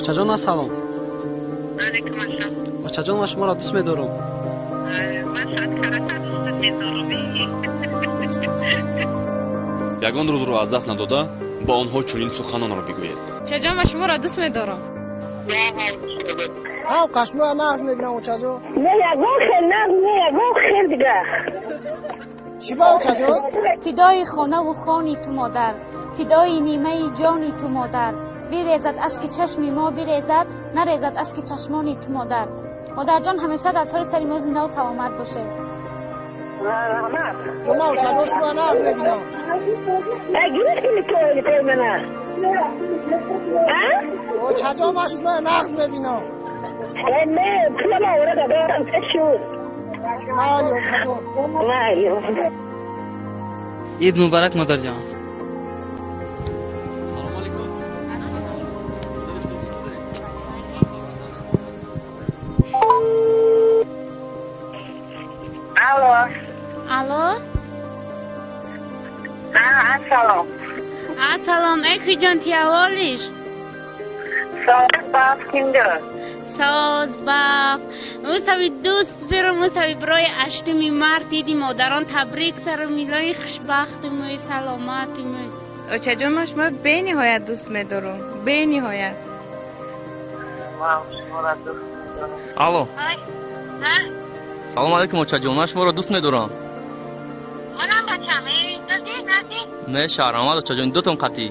Очаҷон, ассалом. Алейкум ассалом. Очаҷон, ман шуморо дӯст медорам. Ман садкарата дӯстат медорам. Ягон рӯзро аз даст надода, ба онҳо чунин суханонро бигӯед. Очаҷон, ман шуморо дӯст медорам. Ҳам қашмоя нағз мебинам, очаҷон. Не, ягон хел нағз, не, ягон хел дига. Чӣ ба, очаҷон? Фидои хонаву хони ту, модар, фидои нимаи ҷони ту, модар. Бирезад ашки чашми мо, бирезад, нарезад ашки чашмони ту, модар. Модарҷон, ҳамеша дар тори сари мо зиндаву саломат бошед. Раҳмат. Ҷума, очаҷон, шумоя нағз мебинам. Гирифти тои мана? Очаҷон, ман шумоя нағз мебинам. Не, пулама оварда дорам, шуд. Майли, очаҷон. Майли. Ид муборак, модарҷон. Салому алейкум. Алло. Алло. Ассалом. Ассалом, экиҷон, ти аволиш? Соз, баф, кимдир? Соз, баф. Мусави дӯст берам, мусави барои 8-уми март, иди модарон табрик сарам, илоҳи хушбахтимӯй, саломатимӯй. Очаҷон, ман шуморо бениҳоят дӯст медорам, бениҳоят. Ман шуморо дӯст медорам. Алло. Салому алейкум, очаҷон, ман шуморо дӯст медорам. Манам, бачам, нази. Не, шаҳрамад, очаҷон, дутон қатъӣ.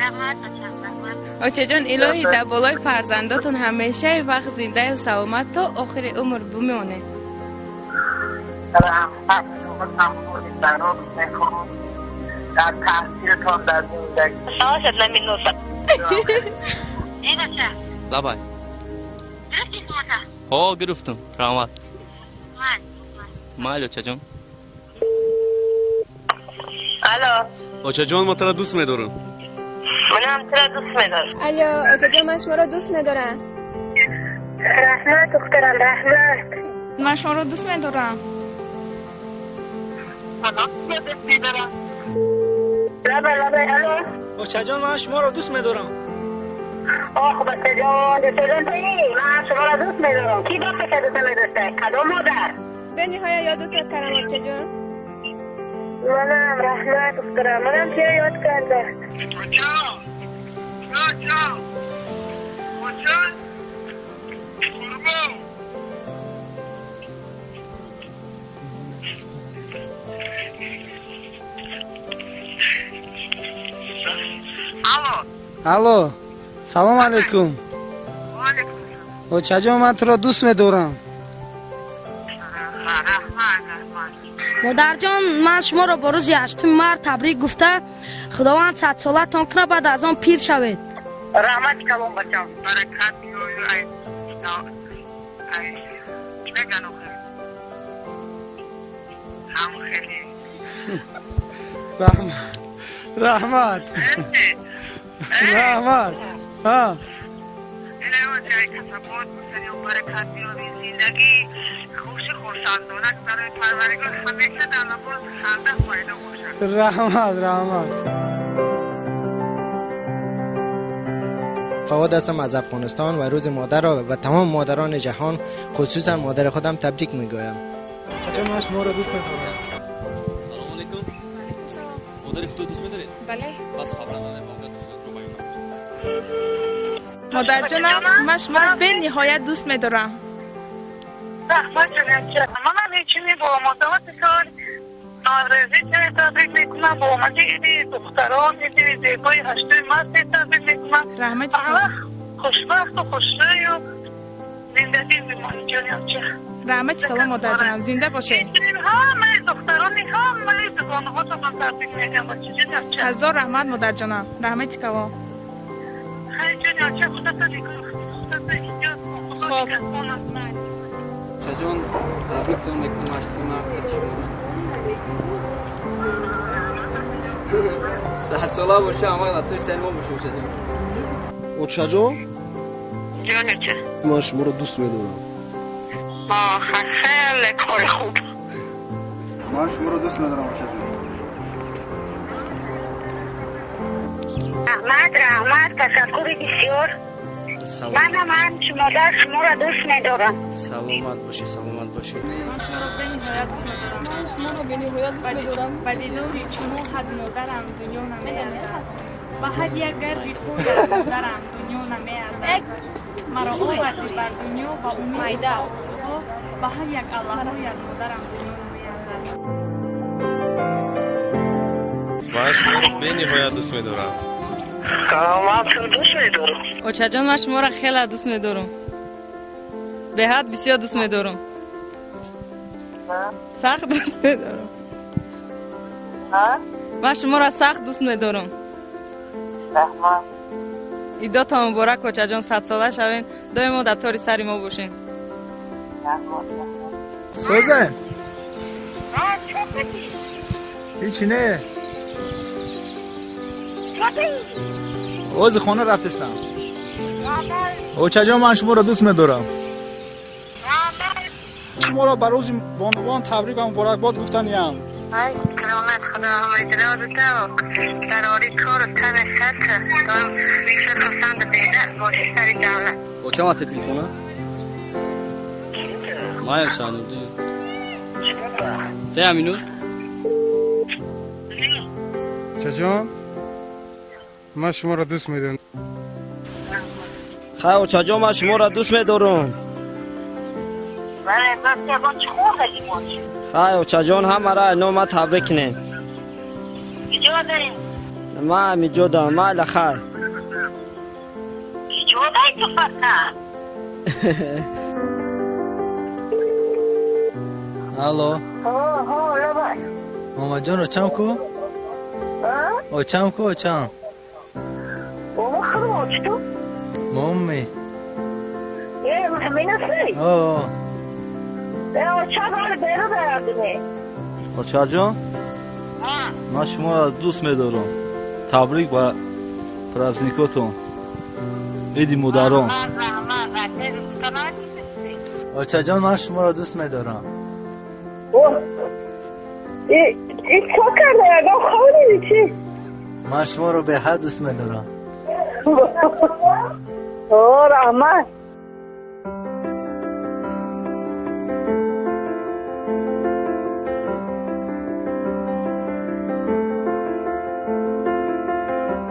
Раҳмат, бачам, раҳмат. Очаҷон, илоҳӣ дар болои фарзандотон ҳамешаи вақт зиндаю саломат то охири умр бимонед. Раҳмат, шумо барор мехоҳам дар таҳсилтон, дар зиндагӣ. Осталась одна минута. Эй, бача. Лабай. Гирифти сумота? Ҳо, гирифтум, раҳмат. Майли, очаҷон. Алло. Очаҷон, ман туро дӯст медорам. Манам туро дӯст медорам. Алло, очаҷон, ман шуморо дӯст медорам. Раҳмат, духтарам, раҳмат. Ман шуморо дӯст медорам. Манам туро дӯст медорам. Лаба, лаба, алло. Очаҷон, ман шуморо дӯст медорам. Ох, бачаҷон, бачаҷон, туи, ман шуморо дӯст медорам. Ки бачаша дӯст намедошта? Кадом модар? Бениҳоят ёдатро кардам, очаҷон. Манам, раҳмат, духтарам, манам туро ёд карда. Оча, оча, оча, қурбон. Алло. Алло, салом алейкум. Очаҷон, ман туро дӯст медорам. Раҳмат, раҳмат. Модарҷон, ман шуморо бо рӯзи 8-уми март табрик гуфта, Худованд садсолатон кунад, баъд аз он пир шавед. Раҳмати калон, бачам, баракат биёю. Ай, ай, чӣ меган охир, ҳам хеле. Раҳмат, раҳмат, раҳмат. Касабот баракат биёри, зиндагӣ хуши хурсандона барои Парвардигор, ҳамеша дар лабон ханда пайдо бошад. Раҳмат, раҳмат. فواد هستم از افغانستان و روز مادر را و تمام مادران جهان، خصوصا مادر خودم، تبریک میگویم. چچا، من شما را دوست می‌دارم. سلام علیکم. مادر خود دوست می‌دارید؟ بله. پس فوراً واقعا دوست رو بیان. مادرجانم، من شما رو به نهایت دوست میدارم. رحمت جانم، منم هیچی، با مناسبت سال نارضی تبریک میکنم، با آمد عید دختران، عید زیبای 8 مارس تبریک میکنم. رحمت. خوشبخت و خوشروی و زندگی بمانی جانم چه. رحمت کلام، مادرجانم، زنده باشه. همه دخترانی، همه دوگانه ها من تبریک میگم بچه جانم چه. هزار رحمت، مادرجانم، رحمت کلام. خیلی جانم چه، خدا تا نگاه، خدا تا احتیاط کن، خدا خب. نگهبانت. چاجون، табриктон мекунам 8-уми март. Садсола боша, ама туи сари мо боша, очаҷон. Очаҷон. Ҷонече. Ман шуморо дӯст медорам. Хеле кори хуб. Ман шуморо дӯст медорам, очаҷон. Раҳмат, раҳмат, ташаккури бисёр. Манам ҳамчун модар шуморо дӯст медорам. Саломат бошӣ, саломат бошӣ. Ман шуморо бениҳоят дӯст медорам. Ман шуморо бениҳоят дӯст медорам. Ба дидори чумо ҳад модарам дунё намеарзад. Ба ҳад як гарди поям модарам дунё намеарзад. Маро овардӣ бар дунё ба умеду орзуҳо, ба ҳар як аллаҳоят модарам дунё намеарзад. Ман шуморо бениҳоят дӯст медорам. Ман туро дӯст медорам. Очаҷон, ман шуморо хеле дӯст медорам. Беҳад бисёр дӯст медорам. Сахт дӯст медорам. Ман шуморо сахт дӯст медорам. Раҳмат. Идотон муборак, очаҷон, садсола шавен, доимо дар тори сари мо бошен. Сӯзан? Ҳеҷ не. Ози хона рафтестам. Очаҷон, ман шуморо дӯст медорам. Шуморо ба рӯзи бонувон табрик ва муборакбод гуфтаниям. Ай, саломат, худо ҳамаи дарори кору тана сатр дорам, хурсанду беда боши сари давлат. Очам ате телефона? Маем Шаҳнурдин. Те Аминур? Очаҷон, ман шуморо дӯст медорам. Хай, очаҷон, ман шуморо дӯст медорам. Хай, очаҷон, ҳамаро нома табрик кунем. Ман ҳамиҷодам, майла, хай. Алло. Мамаҷон, очам ку? Очам ку, очам? Момми. Очаҷон, ман шуморо дӯст медорам. Табрик ба праздникотон, иди модарон. Очаҷон, ман шуморо дӯст медорам. Ман шуморо беҳад дӯст медорам. Раҳмат.